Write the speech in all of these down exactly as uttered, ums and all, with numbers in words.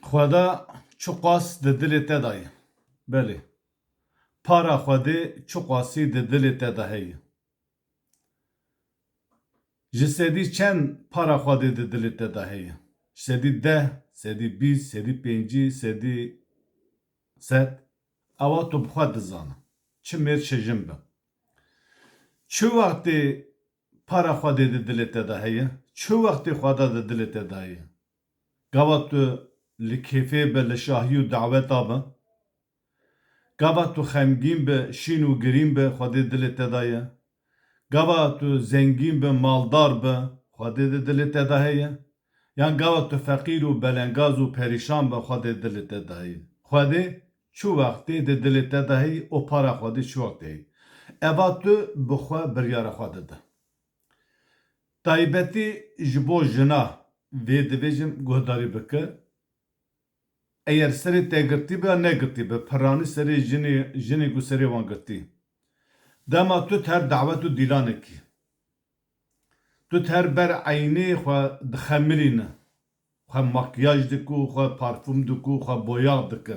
Xweda çiqas di dilê te de ye? Belê. Para Xwedê çiqasî di dilê te de heye? Ji sedî çend para Xwedê di dilê te de heye? Sedî deh, sedî bîst, sedî pêncî, sedî sed? Ewa tu bi xwe dizane. Çi mêr çi jin be. Çi wextê para Xwedê di dilê te de heye? Çi wextê Xweda di dilê te de heye? Gava tu li kêfê be, li şahî û daweta be? Gava tu xemgîn be, şîn û girîn be, Xwedê dilê te de ye? Gava tu zengîn be, maldar be, Xwedê di dilê te de heye? Yan gava tu feqîr û belengaz û perîşan be, Xwedê dilê te de heye? Xwedê çi wextê di dilê te de heye û para Xwedê çi wextê heye? Eva tu bi xwe biryara xwe dide. Taybetî ji bo jina vê divêjim guhdarî bike. Eger serê te girtî be ya negirtî be, piranî serê jinê, jinê ku serê wan girtî. Dema tu ter dawet û dîlanekî. Tu ter ber eynê xwe dixemilîne. Xwe makyaj diku, xwe parfum diku, xwe boyax dike.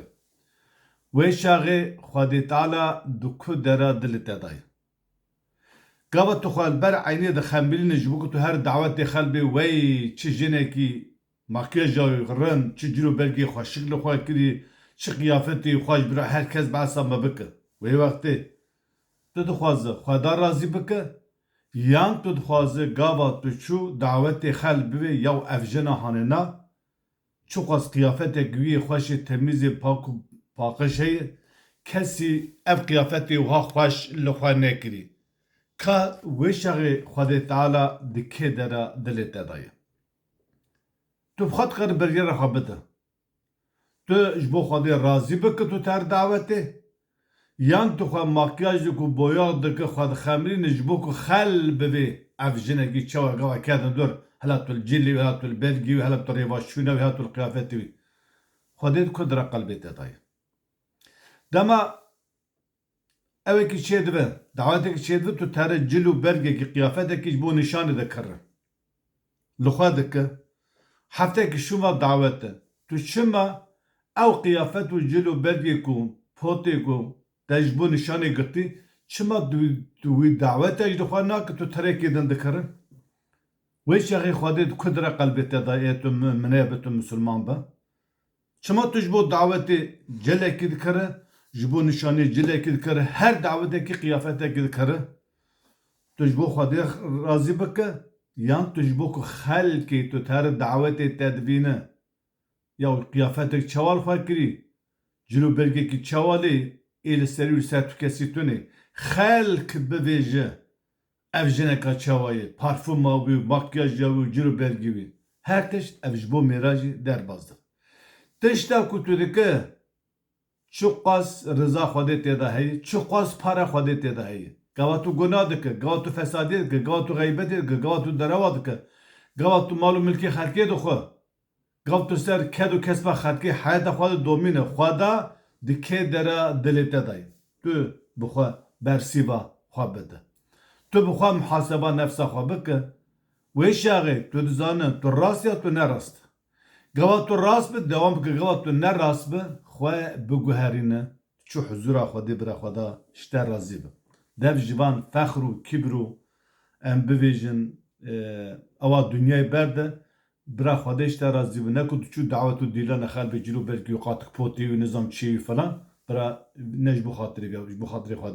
Wê çaxê Xwedê Teala di ku dera dilê te de ye? Gava tu xwe li ber eynê dixemilîne ji bo ku tu her dawetê xelbê wey çi jinekî makyaja wî rind, çi cil û bergê xweşik li xwe kirî, çi qiyafetê xweş bira her kes behsa me bike. Wê wextê tu dixwaze Xweda razî bike, yan tu dixwaze gava tu çû dawetê xelk bivê yaw ev jina hanê na, çiqas qiyafetek wî yê xweşê temîzê pak û paqij heye, kesî ev qiyafetê wiha xweş li xwe nekirî. Ka wê çaxê Xwedê Teala di kê dera dilê te de ye? Tu bi xwe dikare biryara xwe bide. Tu ji bo Xwedê razî be ku tu ter dawetê, yan tu xwe makyaj dike û boyax dike, xwe dixemilîne ji bo ku xel bivê ev jinekî çawa gava kedin dor, hela tu li cilê wî, hela tu li bergî wî, hela tu rêvaşûna wî, hela tu li qiyafetê wî. Xwedê di ku dira qelbê te de ye? Dema ewekî çêdibe, dawetekî çêdibe, tu tere cil û bergekî, qiyafetekî ji bo nîşanê dikire. Li xwe dike. Heftekî şûma dawet e. Tu çima ew qiyafet û cil û bergê ku, potê ku te ji bo nîşanê girtî, çima tu, tu wî dawete ji li xwe nake, tu terekê din dikire? Wê çaxê Xwedê di ku dira qelbê te de ye, tu mi-, mine be, tu misilman be? Çima tu ji bo dawetê cilekî dikire, ji bo nîşanê cilekî dikire, her dawetekî qiyafetekî dikire? Tu ji bo Xwedê razî bike, yan tu ji bo ku xelkê tu ter dawetê te dibîne, ya qiyafetek çawa li xwe kirî, cil û bergekî çawa lê ê li serî û li ser tu kesî tune, xelk bivêje, ev jineka çawa ye, parfuma wî, makyaja wî, cil û bergî wî. Her tişt ev ji bo mêra jî derbas dibe. Tişta ku tu dike, çiqas riza Xwedê tê de heye, çiqas para Xwedê tê de heye. Gava tu guna dike, gava tu fesadiyê dike, gava tu xeybetê dike, gava tu derewa dike, gava tu mal û milkê xelkê dixwe. Gav tu ser ked û kespa xelkê heyata xwe de domîne, Xweda di kê dera dilê te de ye. Tu bi xwe bersîva xwe bide. Tu bi xwe muhaseba nefsa xwe bike. Wê çaxê tu dizane tu rast ya tu ne rast. Gava tu rast bi, dewam bike, gava tu ne rast bi, xwe biguherîne. Çi huzura Xwedê bira Xweda ji te razî be. Dev ji van fexr û kibr û em bivêjin, e, ewa dinyayê berde, bira Xwedê ji te razî be. Ne ku tu çû dawet û dîlana xelbê cil û bergî û qatik potê wî nizam çiyê wî falan, bira ne ji bo xatirê, ji bo xatirê Xwedê.